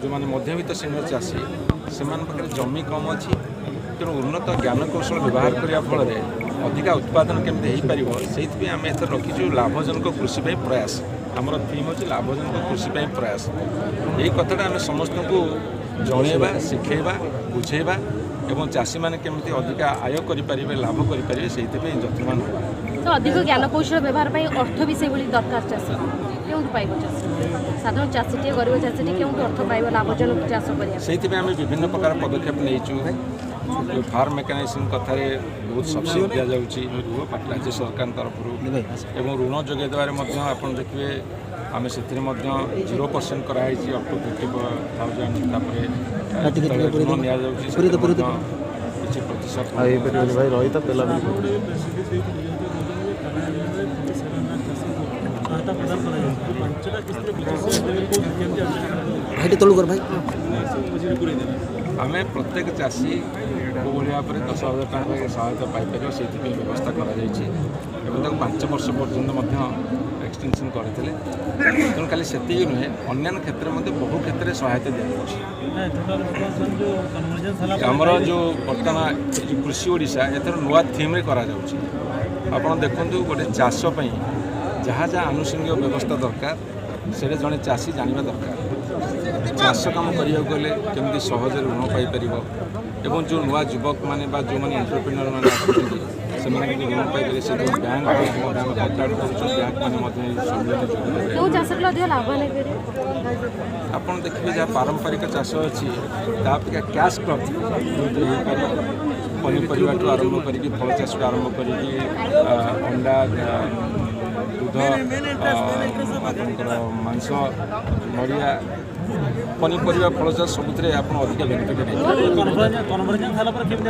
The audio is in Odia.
ଯେଉଁମାନେ ମଧ୍ୟବିତ୍ତ ଶ୍ରେଣୀର ଚାଷୀ, ସେମାନଙ୍କ ପାଖରେ ଜମି କମ୍ ଅଛି। ତେଣୁ ଉନ୍ନତ ଜ୍ଞାନକୌଶଳ ବ୍ୟବହାର କରିବା ଫଳରେ ଅଧିକା ଉତ୍ପାଦନ କେମିତି ହେଇପାରିବ, ସେଇଥିପାଇଁ ଆମେ ଏଥର ରଖିଛୁ ଲାଭଜନକ କୃଷି ପାଇଁ ପ୍ରୟାସ। ଆମର ଥିମ୍ ହେଉଛି ଲାଭଜନକ କୃଷି ପାଇଁ ପ୍ରୟାସ। ଏଇ କଥାଟା ଆମେ ସମସ୍ତଙ୍କୁ ଜଣେଇବା, ଶିଖେଇବା, ବୁଝେଇବା ଏବଂ ଚାଷୀମାନେ କେମିତି ଅଧିକା ଆୟ କରିପାରିବେ, ଲାଭ କରିପାରିବେ, ସେଇଥିପାଇଁ ଯତ୍ନବାନ ହେବା। ତ ଅଧିକ ଜ୍ଞାନକୌଶଳ ବ୍ୟବହାର ପାଇଁ ଅର୍ଥ ବି ସେଇଭଳି ଦରକାର। ଚାଷୀ କେଉଁଠୁ ପାଇବ? ଚାଷୀ, ସାଧାରଣ ଚାଷୀଟିଏ, ଗରିବ ଚାଷୀଟିଏ କେଉଁଠୁ ଅର୍ଥ ପାଇବ ଲାଭଜନକ ଚାଷ କରିବା ପାଇଁ? ସେଇଥିପାଇଁ ଆମେ ବିଭିନ୍ନ ପ୍ରକାର ପଦକ୍ଷେପ ନେଇଛୁ। ଯେଉଁ ଫାର୍ମ ମେକାନାଇଜେସନ୍ କଥାରେ ବହୁତ ସବସିଡ଼ି ଦିଆଯାଉଛି ରାଜ୍ୟ ସରକାରଙ୍କ ତରଫରୁ ଏବଂ ଋଣ ଯୋଗାଇ ଦେବାରେ ମଧ୍ୟ ଆପଣ ଦେଖିବେ, ଆମେ ସେଥିରେ ମଧ୍ୟ 0% କରାହେଇଛି ଅପ୍ ଟୁ 50,000। ତାପରେ ଯେତେବେଳେ ଋଣ ନିଆଯାଉଛି, ସେଥିରେ ମଧ୍ୟ କିଛି ପ୍ରତିଶତ ଆଉ ହେଇପାରିବନି ଭାଇ, ରହିତା ପେଲା। ଗୋଟେ ପ୍ରେସ୍ ରିଲିଜ୍ ଦେଇଥିଲେ, ଯେଉଁଥିରେ କହୁଛନ୍ତି ଯେ କାଳିଆ ଯୋଜନାରେ 37 ଲାଖ ଚାଷୀଙ୍କୁ ସହାୟତା ପ୍ରଦାନ କରାଯାଇଛି। ପାଞ୍ଚଟା କିସ୍ତିରେ 25,000 ଦେବେ କହୁଛନ୍ତି, କେମିତି ଆଡ଼ଜଷ୍ଟ ଭାଇ, ଟିକେ ତଳକୁ କର ଭାଇ। ମଝିରେ ପୁରେଇ ଦେବେ? ଆମେ ପ୍ରତ୍ୟେକ ଚାଷୀ କେଉଁଭଳି ଭାବରେ 10,000 ଟଙ୍କା ସହାୟତା ପାଇପାରିବ, ସେଇଥିପାଇଁ ବ୍ୟବସ୍ଥା କରାଯାଇଛି ଏବଂ ତାକୁ 5 ବର୍ଷ ପର୍ଯ୍ୟନ୍ତ ମଧ୍ୟ ଏକ୍ସଟେନସନ୍ କରିଥିଲେ। ତେଣୁ ଖାଲି ସେତିକି ନୁହେଁ, ଅନ୍ୟାନ୍ୟ କ୍ଷେତ୍ରରେ ମଧ୍ୟ ବହୁ କ୍ଷେତ୍ରରେ ସହାୟତା ଦିଆଯାଉଛି। ନାଇଁ, ଟୋଟାଲ ବର୍ତ୍ତମାନ ଯେଉଁ କନଭର୍ଜେନ୍ସ ହେଲା ପରେ ଆମର ଯେଉଁ ବର୍ତ୍ତମାନ ଏ ଯେଉଁ କୃଷି ଓଡ଼ିଶା ଏଥର ନୂଆ ଥିମ୍ରେ କରାଯାଉଛି। ଆପଣ ଦେଖନ୍ତୁ, ଗୋଟେ ଚାଷ ପାଇଁ ଯାହା ଯାହା ଆନୁଷଙ୍ଗିକ ବ୍ୟବସ୍ଥା ଦରକାର, ସେଇଟା ଜଣେ ଚାଷୀ ଜାଣିବା ଦରକାର। ଚାଷ କାମ କରିବାକୁ ଗଲେ କେମିତି ସହଜରେ ଋଣ ପାଇପାରିବ ଏବଂ ଯେଉଁ ନୂଆ ଯୁବକମାନେ ବା ଯେଉଁମାନେ ଏଣ୍ଟରପ୍ରିନର ମାନେ ଆସୁଛନ୍ତି, ସେମାନେ କେମିତି ଋଣ ପାଇପାରିବେ, ସେଥିପାଇଁ ବ୍ୟାଙ୍କ ମଧ୍ୟ ଆମେ କଣ୍ଟାକ୍ଟ କରୁଛୁ। ବ୍ୟାଙ୍କମାନେ ମଧ୍ୟ ଏହି ସମ୍ମିଳନୀ ଯୋଗ ଦେବେ। କେଉଁ ଚାଷ କଲେ ଅଧିକ ଲାଭବାନ ହେଇପାରିବେ? ଆପଣ ଦେଖିବେ, ଯାହା ପାରମ୍ପରିକ ଚାଷ ଅଛି, ତା ଅପେକ୍ଷା କ୍ୟାସ୍ କ୍ରପ୍ ଯେଉଁଥିରେ ହେଇପାରିବ, ପନିପରିବାଠୁ ଆରମ୍ଭ କରିକି, ଫଳ ଚାଷଠୁ ଆରମ୍ଭ କରିକି, ଅଣ୍ଡା, ଦୁଧ, ଆପଣଙ୍କର ମାଂସ, ନଡ଼ିଆ, ପନିପରିବା, ଫଳ ଚାଷ, ସବୁଥିରେ ଆପଣ ଅଧିକା ବେନିଫିଟ୍ ହେଇପାରିବେ। କନଭର୍ଜେନ୍ସ ହେଲା ପରେ କେମିତି